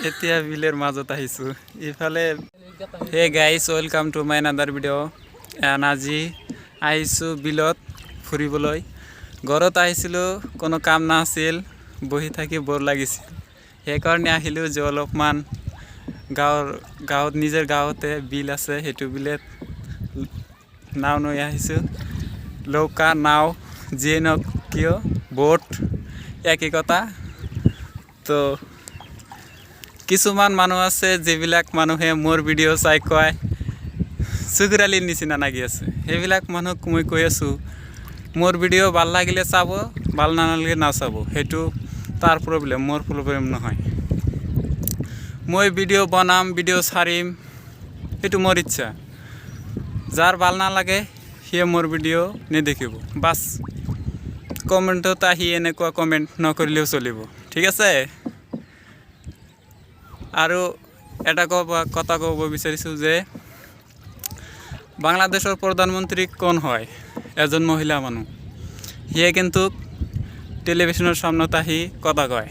এতিয়া বিলেৰ মাজত আহিছোঁ ইফালে। Hey guys, welcome to my another video. And আজি আহিছোঁ বিলত ফুৰিবলৈ। ঘৰত আহিছিলোঁ, কোনো কাম নাছিল, বহি থাকি বৰ লাগিছিল। সেইকাৰণে আহিলোঁ যে অলপমান গাঁৱৰ গাঁৱত, নিজৰ গাঁৱতে বিল আছে, সেইটো বিলত নাও লৈ আহিছোঁ। নৌকা, নাও, যিয়ে নহওক কিয়, বোট একেই কথা। তো কিছুমান মানুহ আছে, যিবিলাক মানুহে মোৰ ভিডিঅ' চাই কয় চুকুৰালিৰ নিচিনা লাগি আছে। সেইবিলাক মানুহক মই কৈ আছোঁ, মোৰ ভিডিঅ' ভাল লাগিলে চাব, ভাল নালাগিলে নাচাব। সেইটো তাৰ প্ৰব্লেম, মোৰ প্ৰব্লেম নহয়। মই ভিডিঅ' বনাম, ভিডিঅ' চাৰিম, সেইটো মোৰ ইচ্ছা। যাৰ ভাল নালাগে, সিয়ে মোৰ ভিডিঅ' নেদেখিব, বাছ। কমেণ্টত আহি এনেকুৱা কমেণ্ট নকৰিলেও চলিব, ঠিক আছে? আৰু এটা কথা ক'ব বিচাৰিছোঁ যে বাংলাদেশৰ প্ৰধানমন্ত্ৰী কোন হয়? এজন মহিলা মানুহ। সিয়ে কিন্তু টেলিভিশ্যনৰ সামনত আহি কথা কয়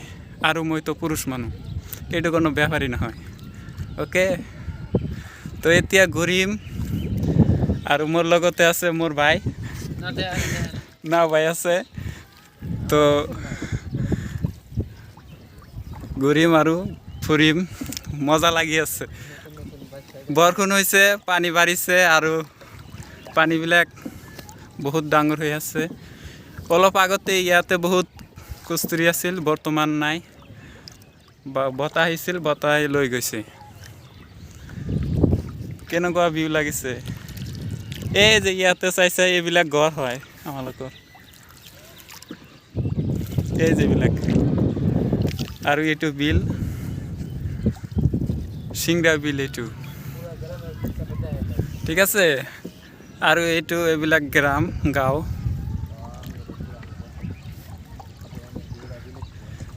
আৰু মইতো পুৰুষ মানুহ। এইটো কোনো ব্যাপাৰী নহয়, অ'কে? তো এতিয়া ঘূৰিম আৰু মোৰ লগতে আছে মোৰ ভাই, না ভাই আছে। তো ঘূৰিম আৰু ফুৰিম, মজা লাগি আছে। বৰষুণ হৈছে, পানী বাঢ়িছে আৰু পানীবিলাক বহুত ডাঙৰ হৈ আছে। অলপ আগতে ইয়াতে বহুত কস্তুৰী আছিল, বৰ্তমান নাই। বা বতাহ আহিছিল, বতাহ লৈ গৈছে। কেনেকুৱা ভিউ লাগিছে! এই যে ইয়াতে চাইছে, এইবিলাক ঘৰ হয় আমালোকৰ, এই যেবিলাক। আৰু এইটো বিল, চিংৰা বিল এইটো, ঠিক আছে? আৰু এইটো এইবিলাক গ্ৰাম, গাঁও।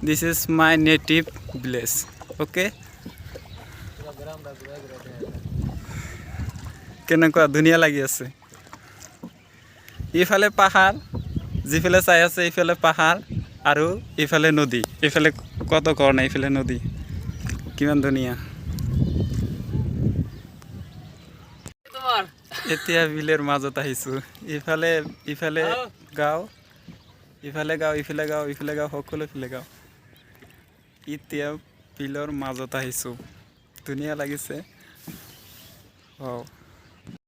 This is my native village, okay? কেনেকুৱা ধুনীয়া লাগি আছে! ইফালে পাহাৰ, যিফালে চাই আছে ইফালে পাহাৰ আৰু ইফালে নদী। ইফালে কত ঘৰ নাই, ইফালে নদী। কিমান ধুনীয়া! এতিয়া বিলেৰ মাজত আহিছোঁ। ইফালে ইফালে গাঁও, ইফালে গাঁও, ইফালে গাঁও, ইফালে গাঁও, সকলো ইফালে গাঁও। এতিয়া বিলৰ মাজত আহিছোঁ, ধুনীয়া লাগিছে। অঁ।